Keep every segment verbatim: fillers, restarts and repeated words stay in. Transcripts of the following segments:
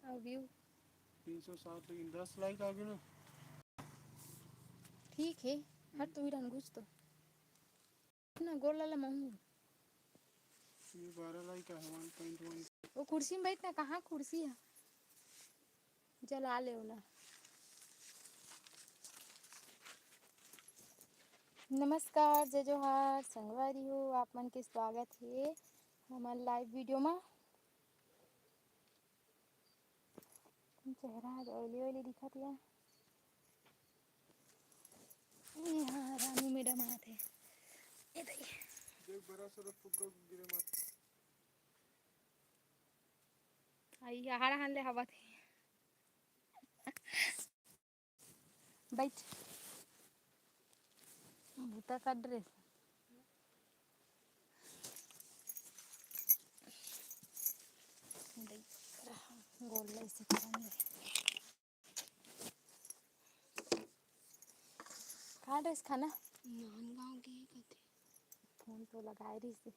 अउ view तीन सौ साठ, लेकिन दस like आ गे ना। ठीक हे, हट तो, इधर घुस तो। ना गोल वाला महू। ये बारह like आहे, one point one। वो कुर्सी में बैठ ना, कहाँ कुर्सी हे? जला ले ओला। नमस्कार, जय जोहार, संगवारी हो, आप मन के स्वागत हे हमर live video मा। चेहरा आज oily oily दिखत हे। ये हाँ, रानू madam आत हे। ये दई। देख, बड़ा सारा फुग्गा गिरे माथे। आई, हाड़ हान ले हवा थे। बैठ। बूता का dress। गोल ला ऐसे करन दे। का dress खाना? नांदगांव गे कथे। फोन तो लगाए रहिस हे।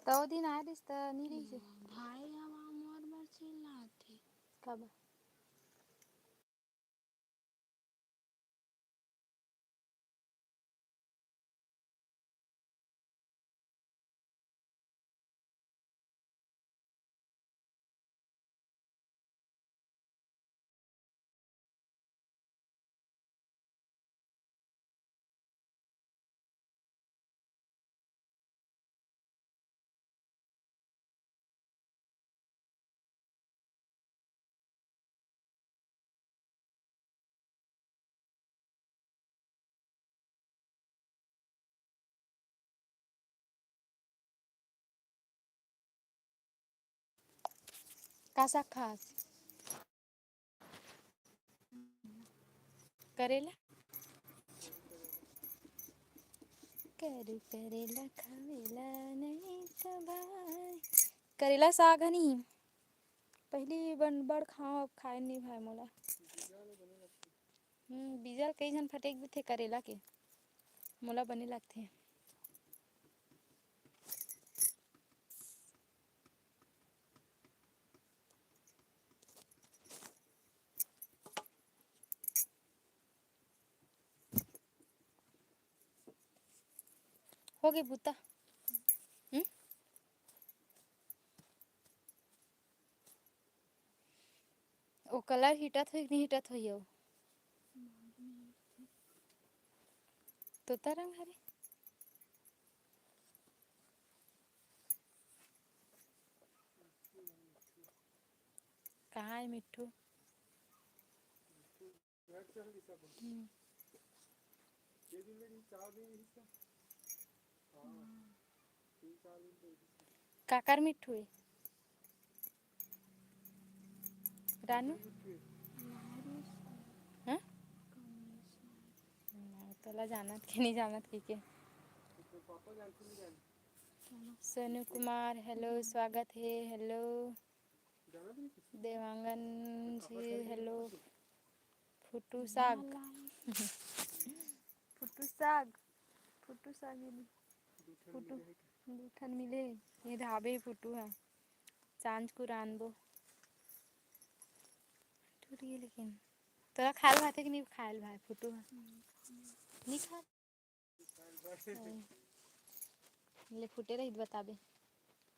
त ओ दिन आए रहिस त नी रहिस हे। भाई, अब मोर बर चिल्लाथे। काबर? का साग खास? करेला? करू करेला खावेला नहीं त भाई। करेला साग हनी। पहली बन बड़ खाओ, अब खाए नहीं भाई मोला। हम्म, बीजा ल कई झन फटेक देथे करेला के, मोला बने लगथे। हो गे बूता। हम्म? ओ colour हिटत होही कि नहीं हिटत होही? ओ तोता रंग हरे। कहाँ है मिट्ठू? हम्म। काकर मिट्ठू है? रानू? हाँ? ना, तोला जानत के नहीं जानत की के? सोनू कुमार, hello, स्वागत है, hello। देवांगन जी, hello। फुटू साग। फुटू साग। फुटू साग मिली। फुटू, दू ठन मिले। ये धाबे फुटू है। सांझ को रांधबो। टूट गई लेकिन। तोरा खायल भात है कि नहीं खायल भाई फुटू है? नहीं खा। ले फुटे रही बताबे।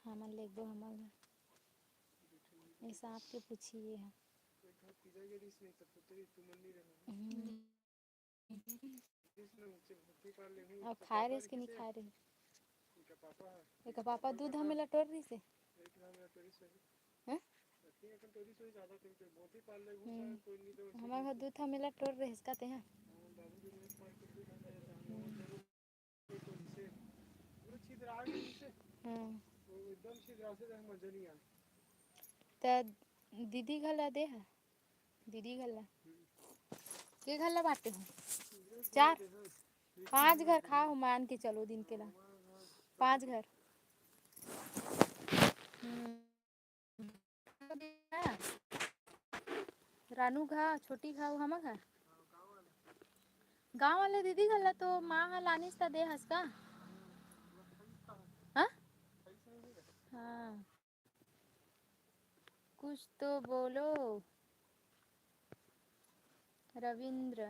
हमन लेगबो हमर घर। ऐसा आपके पूछिए है। हम्म। अब खाए रहिस कि नहीं खाए रहिस? एकर पापा दूध हमें लटोर रहिस हे। हैं? हम्म। हमारे घर दूध हमें लटोर रहिस का ते हैं? हम्म। त दीदी घर ला दे हा, दीदी घर ला। के घर ला बांटे हो? चार, पांच घर खा हो, मान के चलो दिन के ला, पांच घर। हम्म। रानू घा, छोटी घा, वो हमर घा। गांव वाले दीदी घर ला तो माँ हा लानिस त दे हस का? हाँ? हाँ। कुछ तो बोलो रविंद्र।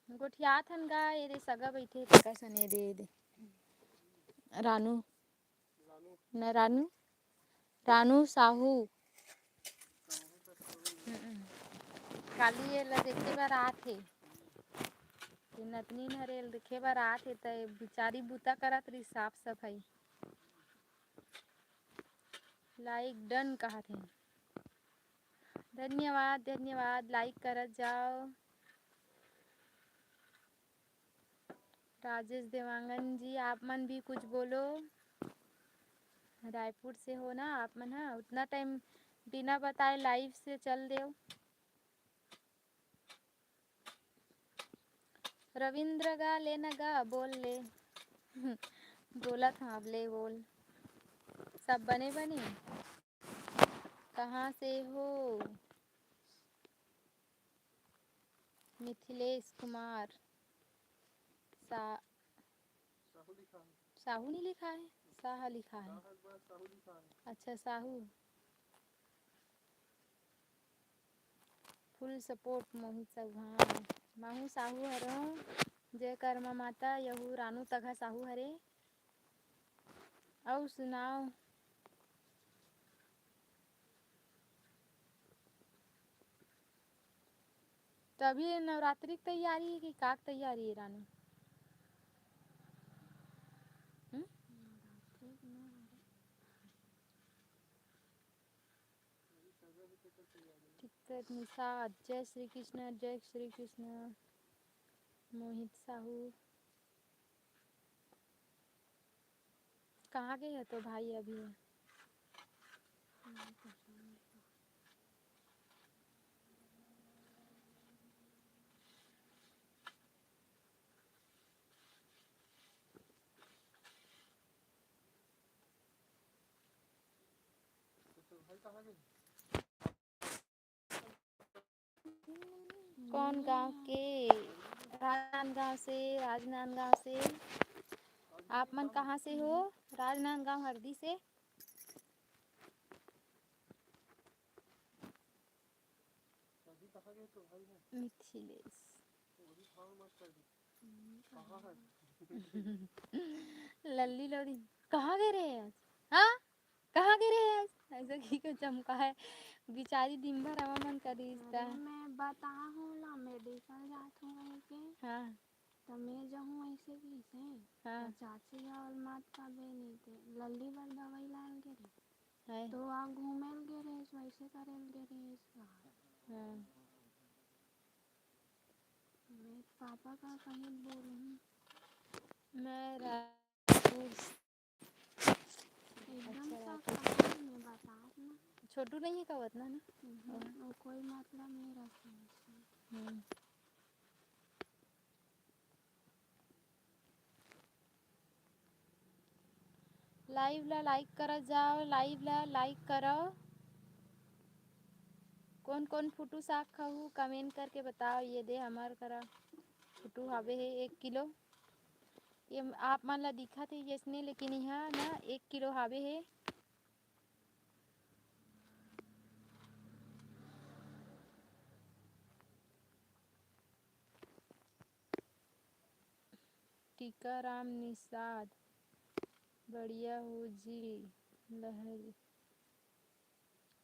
गोठियात हन गा, ये दे सगा बइठे हे, तेकर सने दे, दे। रानू। न रानू, रानू साहू। हम्म। काली ये ला देखे बर आत हे। ये नतनीन हरे ल देखे बर आत हे, त ये बिचारी बूता करत रही साफ सफाई। Like done कहत हे। धन्यवाद, धन्यवाद, like करत जाओ। राजेश देवांगन जी, आप मन भी कुछ बोलो। रायपुर से हो ना आप मन, हाँ? उतना time बिना बताए live से चल देव। रविंद्र गा, ले न गा, बोल ले। बोलत हँव, अब ले बोल। सब बने बने? कहाँ से हो? मिथिलेश कुमार। सा-, साहू लिखा है। साहू नहीं लिखा है, साह लिखा है। साह के बाद साहू लिखा है। अच्छा, साहू। Full support मोहित साहू। हाँ, महू साहू हरो। जय कर्मा माता, यहू रानू तघा साहू हरे। अउ सुनाओ। तो अभी नवरात्रि की तैयारी है कि का के तैयारी है रानू? हम्म? टिकट निषाद, जय श्री कृष्ण, जय श्री कृष्ण। मोहित साहू। कहाँ गए हो तो भाई अभी? कौन गांव के? राजनांदगांव से, राजनांदगांव से। आप मन कहाँ से हो? राजनांदगांव हरदी से। मिथिलेश। लल्ली लोड़ी, कहाँ गए रहे आज? हाँ, कहाँ गए रहे आज? ऐसा की को चमका है बिचारी, दिन भर आवा मन करिस अरे, ता। मैं बता हूँ ला, मेडिकल जात हूँ कह के। हाँ। त मैं जहूँ ऐसे कैसे? हाँ। त चाची और मात का बे नहीं थे, लल्ली बर दवाई लाल के रहे। है। तो आप घूमे ल गे रहे, वैसे करे ल गे रहे। हाँ। मैं पापा का कहीं बोलूँ। मैं रायपुर से। एकदम अच्छा, सा रायपुर। कहानी में बता ना। छोटू नहीं है का उतना ना? हम्म, हाँ। वो कोई मतलब नहीं रखा है उससे। हम्म। Live ला like करा जाओ, live ला like करो। कौन कौन फुटू साग खाहू, comment करके बताओ। ये दे हमर करा फुटू हावे हे एक किलो। ये आप मन ला दिखत हे जैसने, लेकिन यहाँ ना एक किलो हावे हे। टीकाराम निषाद, बढ़िया हो जी, लहर-,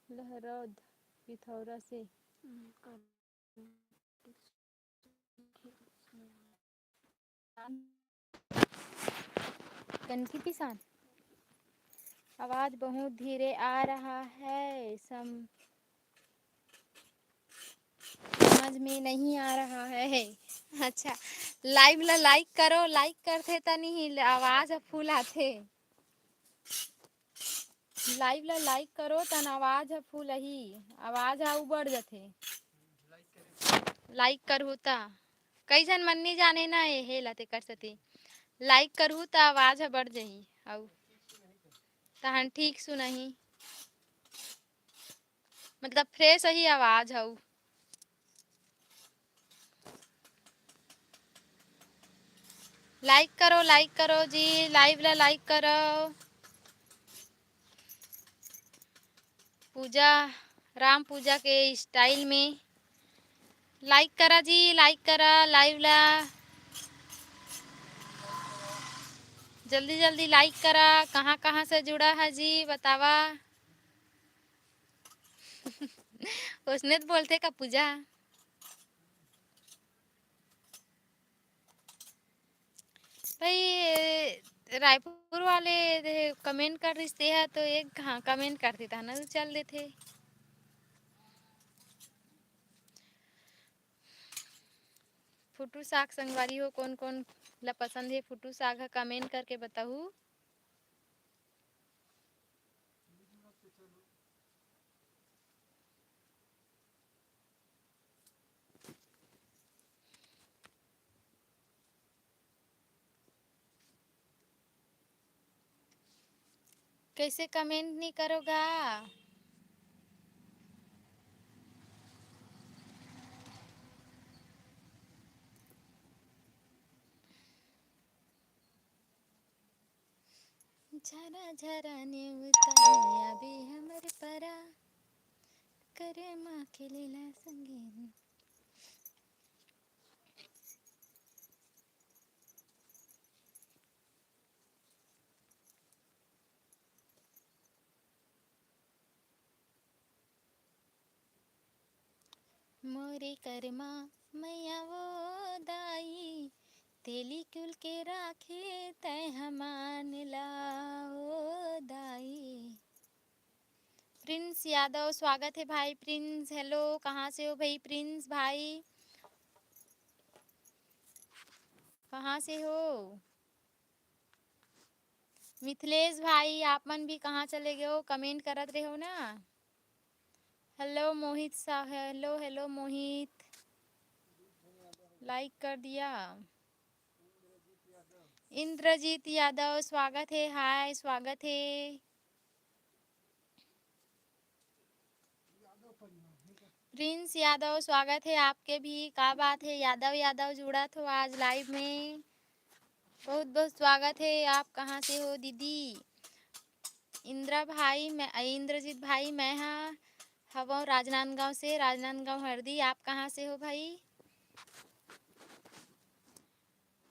लहरौद पिथौरा से। कनकी पिसान। आवाज बहुत धीरे आ रहा है, सम-, समझ में नहीं आ रहा है। अच्छा, live ला like करो, like करथे त नहीं आवाज full आथे। Live ला like करो, तन आवाज ह full आही, आवाज ह उबड़ जथे। Like करहू त कई झन मन नी जाने ना, एहे ला तेकर सेती like करहू त आवाज ह बढ़ जही, अउ तहन ठीक सुनही, मतलब fresh ही आवाज हऊ। Like करो, like करो जी, live ला like करो। पूजा, राम पूजा के style में like करा जी, like करा live ला। जल्दी जल्दी like करा। कहाँ कहाँ से जुड़ा है जी, बतावा। ओसने त बोलथे का पूजा? भाई, रायपुर वाले दे comment कर रिस, तेहा तो एक, हाँ, comment कर देता ना, तो चल देथे। फुटू साग संगवारी हो, कौन कौन ला पसंद है फुटू साग ह, comment करके बताहू। कैसे comment नहीं करोगा? झरा झरा नेवता आबे हमर परा, करमा के लेला संगेन। मोरे करमा मैया वो दाई, तेली कुल के राखे तै हमान ला ओ दाई। प्रिंस यादव, स्वागत है भाई प्रिंस। Hello, कहाँ से हो भाई प्रिंस भाई, कहाँ से हो? मिथिलेश भाई, आप मन भी कहाँ चले गए हो? Comment करत रहो ना। Hello मोहित सा, hello, hello मोहित, like कर दिया। इंद्रजीत यादव, स्वागत है, hi, स्वागत है। प्रिंस यादव, स्वागत है आपके भी। का बात है यादव, यादव जुड़त हो आज live में, बहुत बहुत स्वागत है। आप कहाँ से हो दीदी? इंद्रा भाई, मैं, इंद्रजीत भाई, मैं हा हवों राजनांदगांव से, राजनांदगांव हरदी। आप कहाँ से हो भाई?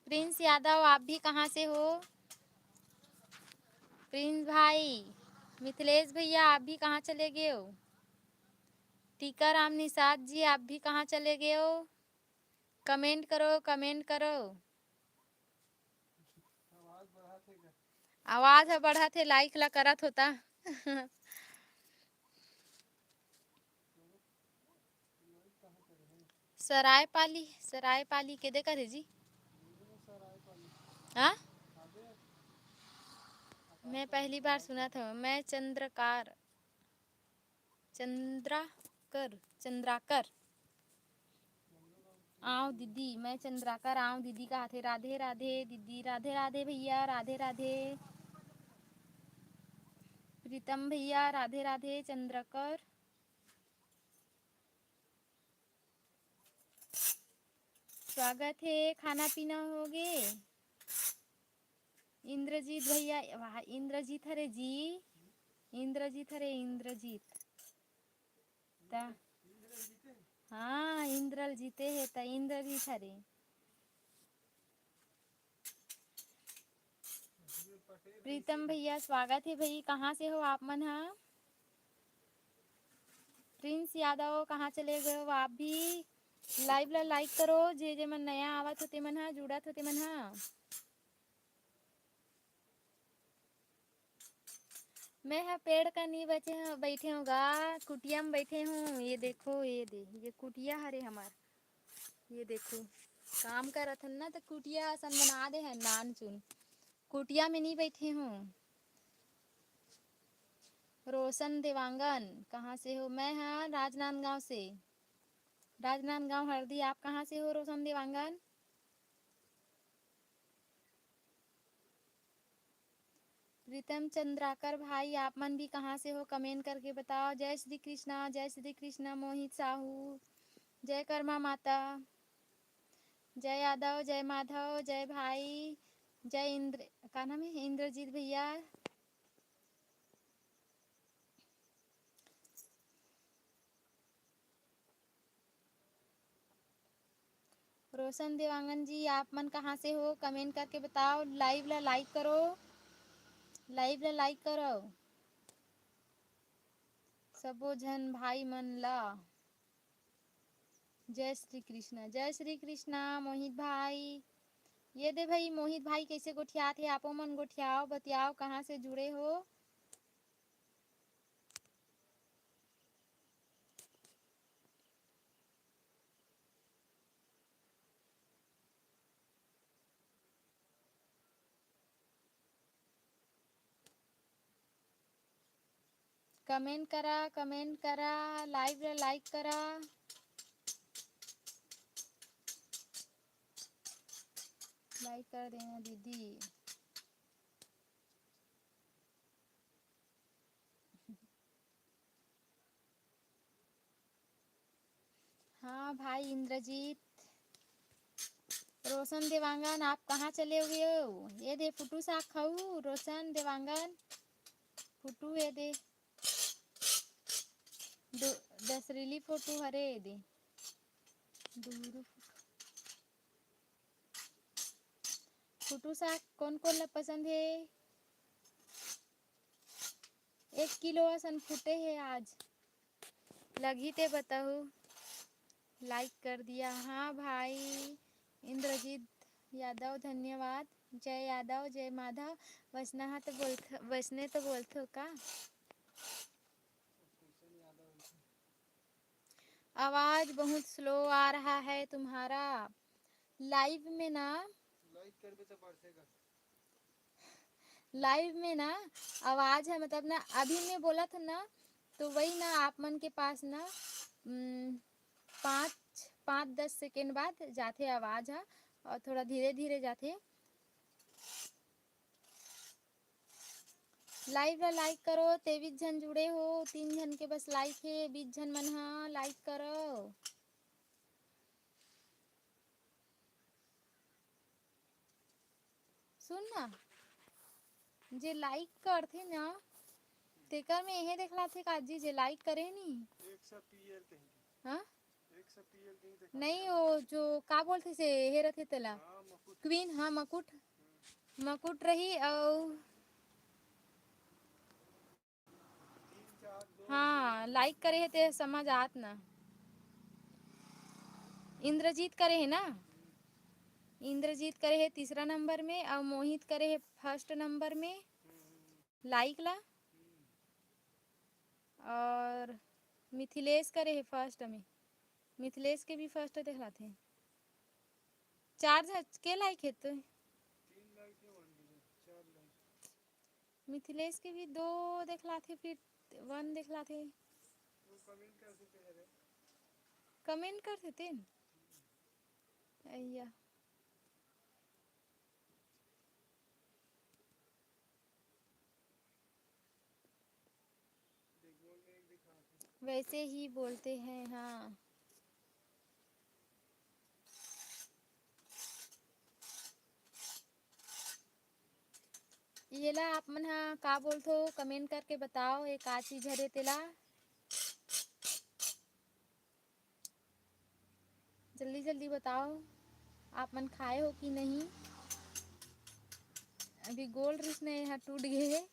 प्रिंस यादव, आप भी कहाँ से हो? प्रिंस भाई, मिथिलेश भैया, आप भी कहाँ चले गए हो? टीकाराम निषाद जी, आप भी कहाँ चले गए हो? Comment करो, comment करो। आवाज ह बढ़त हे, like ला करत होता। सरायपाली, सरायपाली के दे करे जी? हाँ? मैं पहली बार सुनत हूँ। मैं चंद्रकार, चंद्राकर, चंद्राकर। आंव दीदी, मैं चंद्राकर आंव दीदी कहाथे। राधे राधे दीदी, राधे राधे भैया, राधे राधे। प्रीतम भैया, राधे राधे। चंद्राकर, स्वागत हे। खाना पीना हो गे? इंद्रजीत भैया, वाह, इंद्रजीत हरे जी, इंद्रजीत हरे, इंद्रजीत। त, हाँ, इंद्रल जीते हे, त इंद्रजीत हरे। प्रीतम भैया, स्वागत हे भाई, कहाँ से हो आप मन हा? प्रिंस यादव, कहाँ चले गए हो आप भी? Live ला like करो, जे जे मन नया आवत हो, ते मन हा, जुड़त हो, ते मन हा। मैं हा पेड़ का नी बचे हूँ, बैठे हूँ गा, कुटिया में बैठे हूँ। ये देखो, ये दे, ये कुटिया हरे हमार। ये देखो, काम करत हन ना, तो कुटिया असन बना दे हन, नान चुन। कुटिया में नी बैठे हूँ। रोशन देवांगन, कहाँ से हो? मैं हाँ राजनांदगांव से। राजनांदगांव हरदी, आप कहाँ से हो रोशन देवांगन? प्रीतम चंद्राकर भाई, आप मन भी कहाँ से हो? कमेंट करके बताओ। जय श्री कृष्णा, जय श्री कृष्णा मोहित साहू, जय कर्मा माता, जय यादव, जय माधव, जय भाई, जय इंद्र, का नाम है, इंद्रजीत भैया। रोशन देवांगन जी, आप मन कहाँ से हो? कमेंट करके बताओ। लाइव ला लाइक करो, लाइव ला लाइक करो सबो झन भाई मन ला। जय श्री कृष्णा, जय श्री कृष्णा मोहित भाई। ये दे भाई, मोहित भाई कैसे गोठियात हे? आपो मन गोठियाओ, बतियाओ, कहाँ से जुड़े हो? कमेंट करा, कमेंट करा, लाइव ला लाइक करा। लाइक कर देना दीदी। हाँ भाई इंद्रजीत, रोशन देवांगन, आप कहाँ चले हुए हो? ये दे फुटू साग खाऊ, रोशन देवांगन, फुटू ये दे, दो, दसरीली फोटो हरे ये दे, दूर फुटू साग कौन कौन ला पसंद है? एक किलो असन फुटे है आज। लगही ते बताहू। लाइक कर दिया। हाँ भाई इंद्रजीत यादव, धन्यवाद। जय यादव, जय माधव। वैसना हा तो बोलथ-, वैसने तो बोलथो का? आवाज बहुत स्लो आ रहा है तुम्हारा। लाइव में ना, लाइव कर दे तो बढ़ेगा। लाइव में ना आवाज है, मतलब ना, अभी मैं बोला था ना, तो वही ना आप मन के पास ना, उम, पाँच, पाँच दस सेकेंड बाद जाथे आवाज है और थोड़ा धीरे धीरे जाथे। लाइव ला लाइक करो, तेवीस झन जुड़े हो, तीन झन के बस लाइक हे, बीस झन मन हा लाइक करो। सुन ना, जे लाइक करथे ना, तेकर में एहे देखलाथे काजी, जे लाइक करे नी। एक सौ पीएल कहीं। हाँ? एक सौ पीएल कहीं देखा नहीं, था। वो जो का बोलथे से, एहे रथे तेला। हाँ, मुकुट। क्वीन, हाँ, मुकुट। हम्म। मुकुट रही अउ हाँ, लाइक करे हे ते समझ आत ना। इंद्रजीत करे हे ना, इंद्रजीत करे हे तीसरा नंबर में, अउ मोहित करे हे फर्स्ट नंबर में लाइक ला, और मिथिलेश करे हे फर्स्ट में। मिथिलेश के भी फर्स्ट देखलाथे। चार झ-, के लाइक हे तो? तीन लाइक हे, वन डिलीट, चार लाइक। मिथिलेश के भी दो देखलाथे, फिर वन देखलाथे। वो कमेंट कर देते हैं रे। कमेंट कर देते हैं। अय्या। वैसे ही बोलते हैं, हाँ। येला आप मन हा का बोलथो, कमेंट करके बताओ, ये का चीज हरे तेला। जल्दी जल्दी बताओ, आप मन खाए हो कि नहीं? अभी गोल रिस ने यहाँ टूट गए है।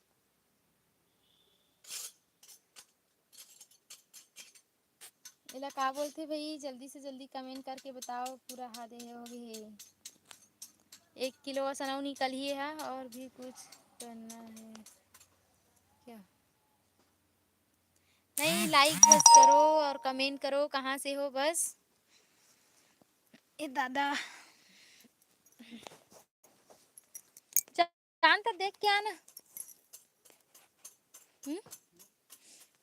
एला का बोलथे भाई? जल्दी से जल्दी कमेंट करके बताओ। पूरा हादे हो गए हे। एक किलो असन अउ निकलही है, और भी कुछ करना है क्या? नहीं, लाइक बस करो और कमेंट करो, कहाँ से हो बस। ए दादा, चांद तक देख के आना। हम्म?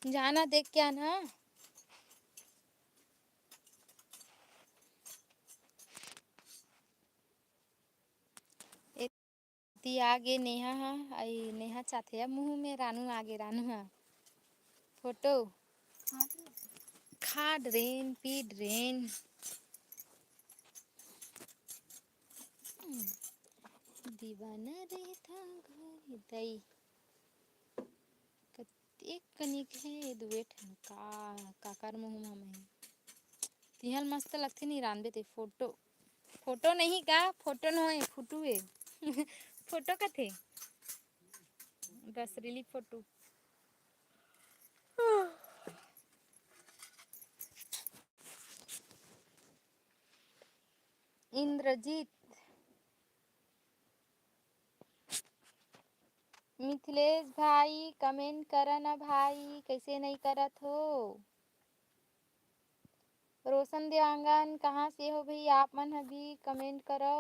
जाना देख के आना। ती आगे नेहा हा, आई नेहा चाथे अब मुँह में रानू आगे, रानू हा। फोटो। खा ड्रेन, पी ड्रेन। दीवाना रहता घर दई। एक कनिक हे, दुए ठन का, काकर मुँह मा मैं। तिहल मस्त लगथे नी रांधबे ते। फोटो, फोटो नहीं का, फोटो नोहे, फुटू हे। फोटो कथे, रसरीली फोटो। इंद्रजीत, मिथिलेश भाई, comment करा ना भाई, कैसे नहीं करत हो? रोशन देवांगन, कहाँ से हो भाई? आप मन ह भी comment करो।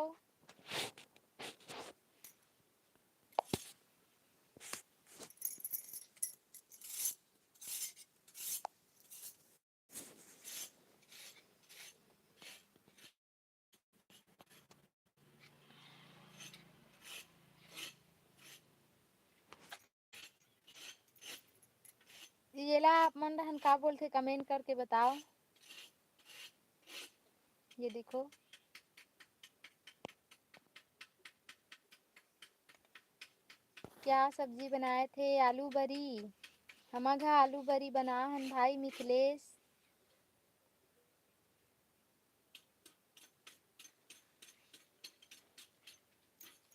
येला आप मन रहन का बोलथे, comment करके बताओ। ये देखो, क्या सब्जी बनाए थे? आलू बरी। हमर घर आलू बरी बना हन भाई मिथिलेश।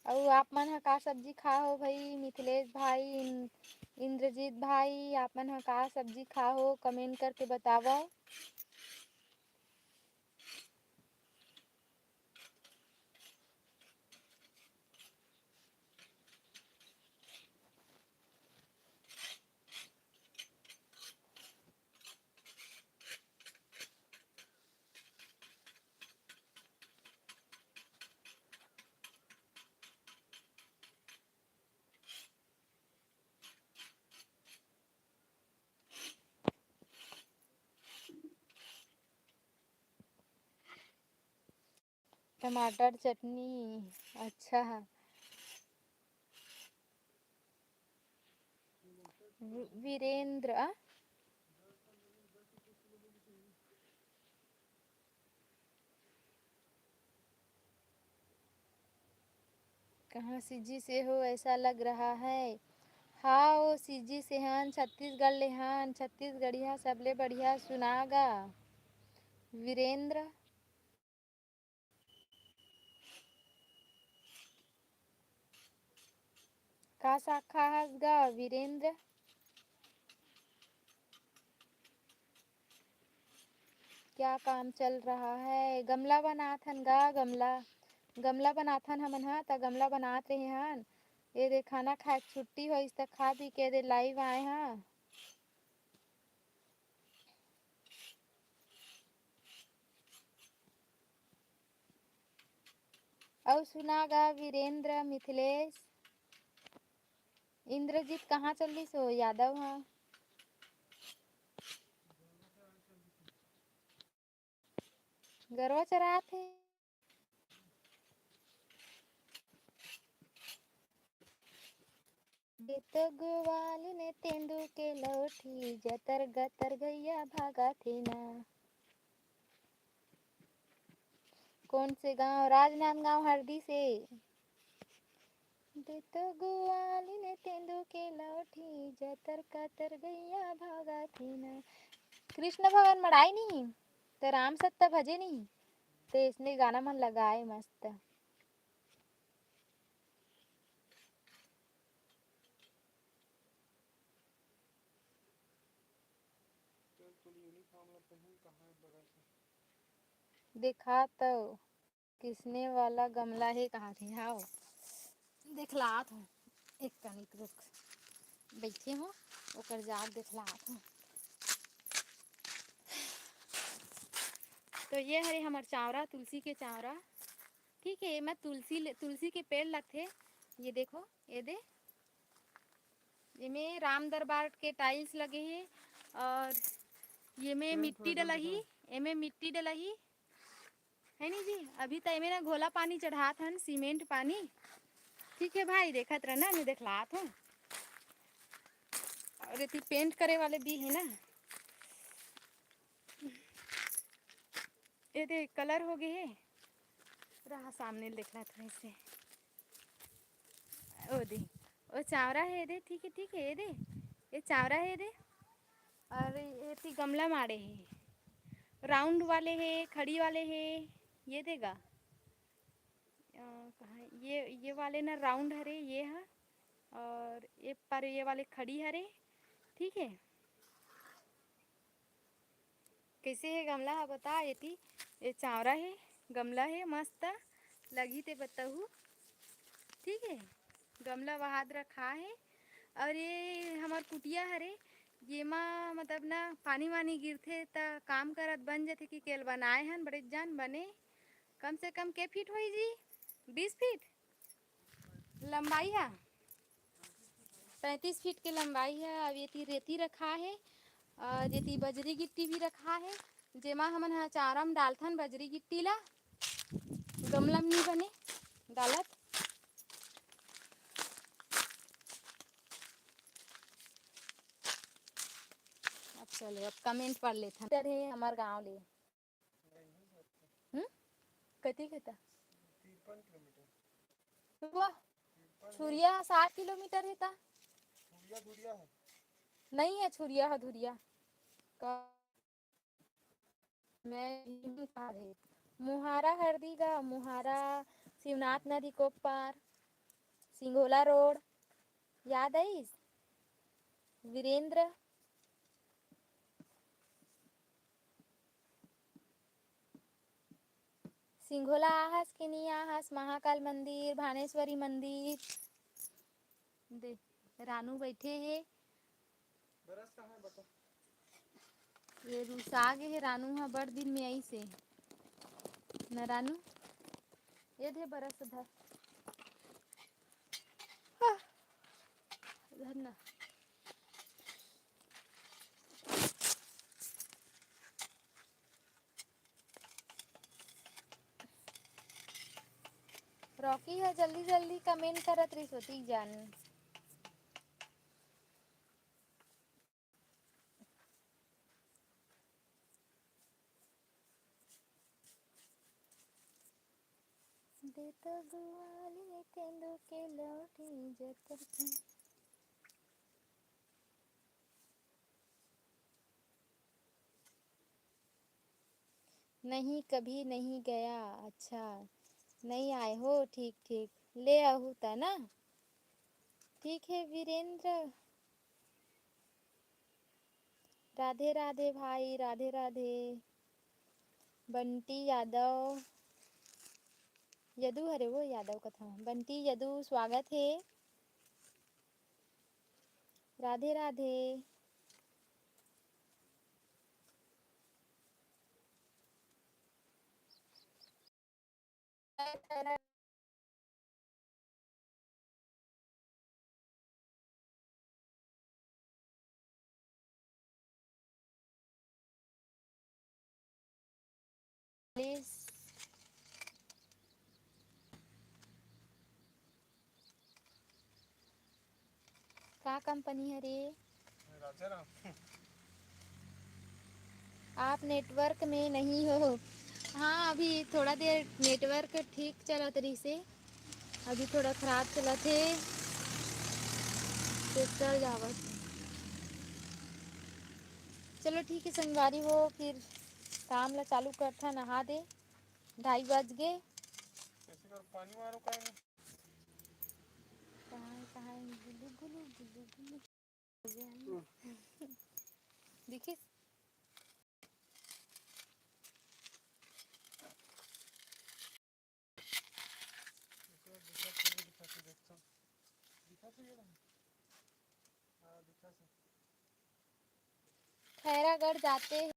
अउ आप मन ह का सब्जी खा हो भाई मिथिलेश भाई, इन-, इंद्रजीत भाई, आप मन ह का सब्जी खा हो, comment करके बतावव। टमाटर चटनी, अच्छा। वि-, वीरेंद्र, आ? कहाँ सीजी से हो, ऐसा लग रहा है। हाँ, ओ सीजी से हन, छत्तीसगढ़ ले हन। छत्तीसगढ़िया सबले बढ़िया सुना गा वीरेंद्र। का साग खा हस गा वीरेंद्र? क्या काम चल रहा है? गमला बनात हन गा, गमला, गमला बनात हन हमन ह, त गमला बनात रहे हन। ये दे खाना खाए के छुट्टी होइस त खा पी के दे live आए हन। अउ सुना गा वीरेंद्र, मिथिलेश, इंद्रजीत कहाँ चलिस हो यादव ह? गरवा चरात हे। दे तो गुवालिन तेंदू के लौठी, जतर गतर गैया भागथे ना। कौन से गांव? राजनांदगांव हरदी से। दे तो गुवालिन तेंदू के लौठी, जतर कतर गैया भागथे ना। कृष्ण भगवान मड़ाई नहीं, त राम सत्ता भजे नहीं, त इसने गाना मन लगाए मस्त। देखा तो किसने वाला गमला हे, कहाँ थे? हाव, देखलात हूँ, एक कनिक रुक, बैठे हूँ, ओकर जात देखलात हूँ। तो ये हरे हमर चावरा, तुलसी के चावरा, ठीक है। एमा तुलसी ले, तुलसी के पेड़ लगथे। ये देखो, ये दे, एमे राम दरबार के tiles लगे हे, और ये में मिट्टी डलही, एमे मिट्टी डलही, है नी जी? अभी त एमे ना घोला पानी चढ़ात हन, सीमेंट पानी। ठीक है भाई, देखत रहना, मैं देखलात हूँ। और एती पेंट करे वाले भी है ना, ये दे कलर हो गए है। रहा सामने देखलात हूँ ऐसे। ओ दे, ओ चावरा है, ए दे, ठीक है, ठीक है, ए दे, ये चावरा है, ए दे। और ये ती गमला माड़े है, राउंड वाले है, खड़ी वाले है, ये देगा। अ, कहाँ ये, ये वाले ना राउंड हरे, ये हा, और ये पर ये वाले खड़ी हरे, ठीक है। कैसे है गमला हा बता, एती ये चावरा है, गमला है मस्त, लगही ते बताहू, ठीक है। गमला वहाद रखा है। और ये हमार कुटिया हरे, जेमा मतलब ना पानी वानी गिरथे त काम करत बन जथे कि केल बनाए हन, बड़े जान बने। कम से कम के फीट होई जी? बीस फीट लंबाई है, पैंतीस फीट के लंबाई है। अब ये ती रेती रखा है और ये ती बजरी गिट्टी भी रखा है, जेमा हमन ह चारा म डालथन बजरी गिट्टी ला, गमला म नी बने डालत। अब चलो, अब कमेंट पढ़ लेथन। इधर है हमार गांव ले। हम्म? कति के ता? तिरपन किलोमीटर। वाह, तिरपन छुरिया साठ किलोमीटर है ता? छुरिया धुरिया है। नहीं है, छुरिया है धुरिया। का मैं भी नहीं खा रही। मुहारा हरदी गा, मुहारा शिवनाथ नदी को पार, सिंगोला रोड, याद आइस? वीरेंद्र। सिंघोला आहस कि नी आहस? महाकाल मंदिर, भानेश्वरी मंदिर। दे, रानू बैठे हे। बरस कहाँ है बता? ये रुसा गे हे रानू हा, बड़ दिन में आइस हे। न रानू, ये दे बरस धर। हाँ। धर ना। रॉकी ह जल्दी जल्दी कमेंट करत रहिस होती जान। दे तो गुआली तेंदू के लौटी जतर के। नहीं, कभी नहीं गया। अच्छा, नहीं आए हो, ठीक ठीक, ले आहू ता ना। ठीक है वीरेंद्र, राधे राधे भाई, राधे राधे। बंटी यादव, यदु हरे वो यादव कथा, बंटी यदु स्वागत है। राधे राधे। का कंपनी हरे? राजा राम। आप नेटवर्क में नहीं हो। हाँ, अभी थोड़ा देर नेटवर्क ठीक चलत रहिसे, अभी थोड़ा खराब चलत हे, तो चल जावत। चलो ठीक है संगवारी हो, फिर काम ला चालू करथा, नहा दे, ढाई बज गे। कहाँ, कहाँ गुलू गुलू गुलू गुलू। देखिस? खैरागढ़ जाते हैं।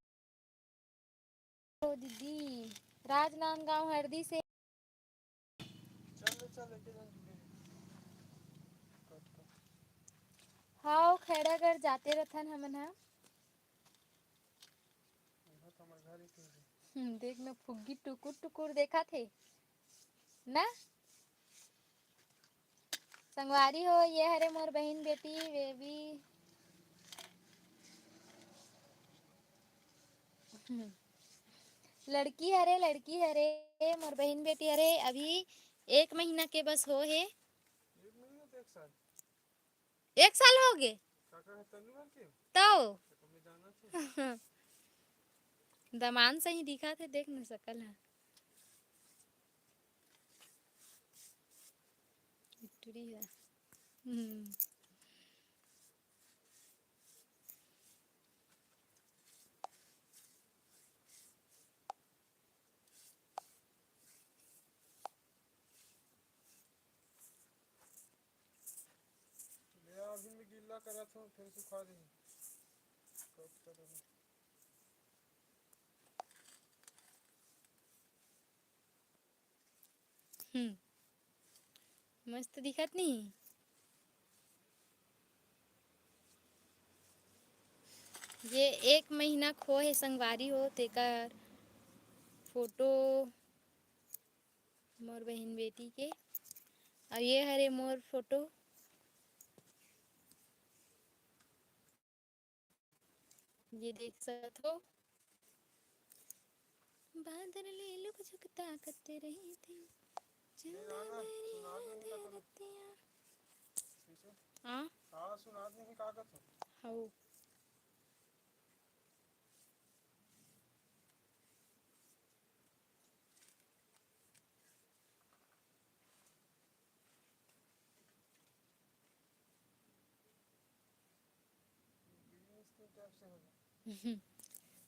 ओ दीदी, राजनांदगांव हरदी से। चल, चल, एके जन जुड़े। कट, कट। हाव, खैरागढ़ जाते रथन हमन ह। हम्म, देख ना, फुग्गी टुकुर टुकुर देखत हे ना। संगवारी हो, ये हरे मोर बहिन बेटी बेबी। लड़की हरे, लड़की हरे, मोर बहिन बेटी हरे, अभी एक महीना के बस हो हे। एक महीना तो एक साल। एक साल हो गे। काका है तन्नू हर के? तो। तो कब ले जाना थे? दमान सही दिखा थे, देख न सकल है। टुरी है। हम्म। ले आ, अभी मैं गिल्ला करत हूँ, फिर सुखा दे। कब तक अभी? हम्म, मस्त दिखत नहीं। ये एक महीना खो हे संगवारी हो, तेकर फोटो मोर बहिन बेटी के। अउ ये हरे मोर फोटो, ये देख सकत हो। बादर ले लुक झुक ताकत रही थी, चंदा मेरी आधी रतिया। हाँ? हाँ, सुनात नहीं, का करत हो? हौ।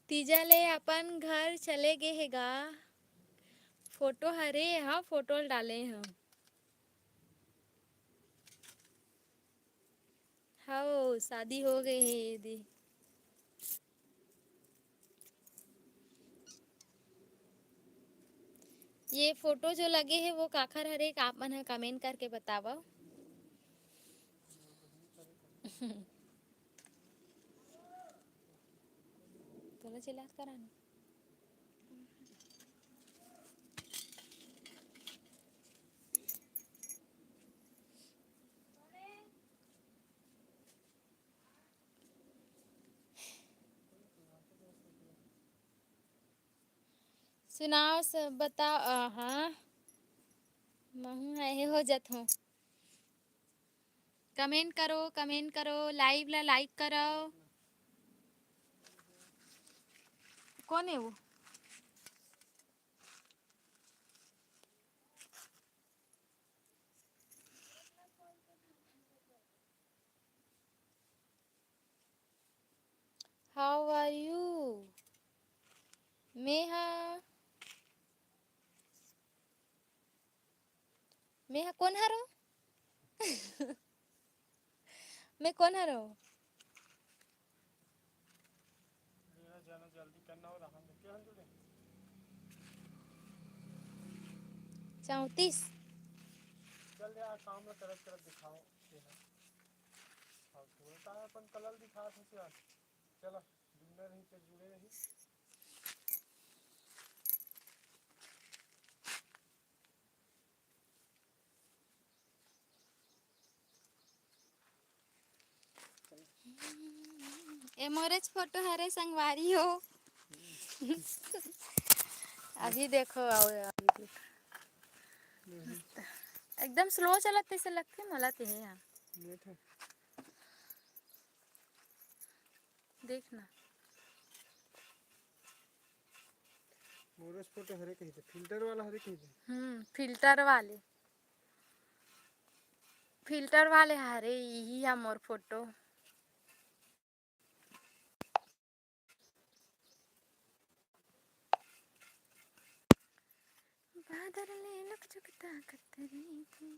तीजा ले अपन घर चले गे हे गा। फोटो हरे, हाँ, फोटो ल डाले हम। हव, शादी हो गए हे दे। ये फोटो जो लगे हे, वो काखर हरे, आप मन ह comment करके बतावव। तोला चिल्लात करा ना। सुनाव सब, बताव। आहा, महू हे हो जत हो। Comment करो, comment करो, live ला like करो। कौन है वो? How are you? मैं हा, मैं हा कोन हरो? मैं कोन हरो? मेरा जाना जल्दी करना हो रहा है, क्या हम जुड़े? चौंतीस। चल यार, काम में करत करत दिखाओ। ये है। और थोड़ा सा अपन कलर दिखा थे यार। चलो, जुड़ना नहीं तो जुड़े रही। ए मोरेच फोटो हरे संगवारी हो। अभी देखो, आओ, आओ, अभी देखो। एकदम slow चलत तैसे लगथे मोला ते हे यार। देख ना। मोरेच फोटो हरे कहिथे, filter वाला हरे कहिथे। हम्म, filter वाले, filter वाले हरे, इही हा मोर फोटो। बादर ले लुक झुक ताकत रही थी।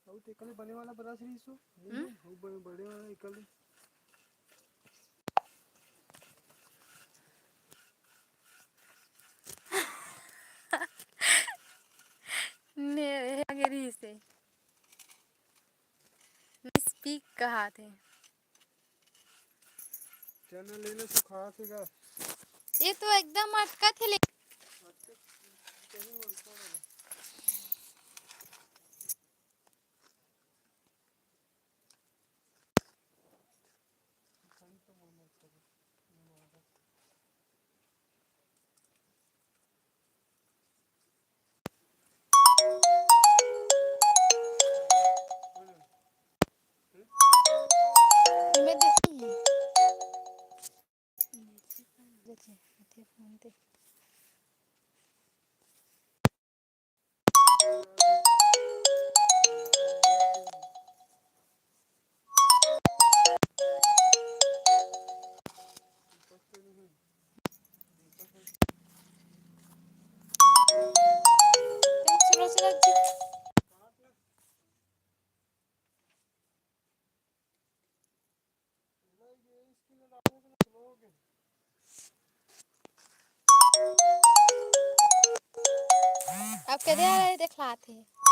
अउ ते कल बने वाला brush रही सो। हम्म? अउ बड़े, बड़े वाला निकल। कहाथे। चना लेने से खाथे का? ये तो एकदम अटकत हे ले। अब कदे आ रहे देखलात हे।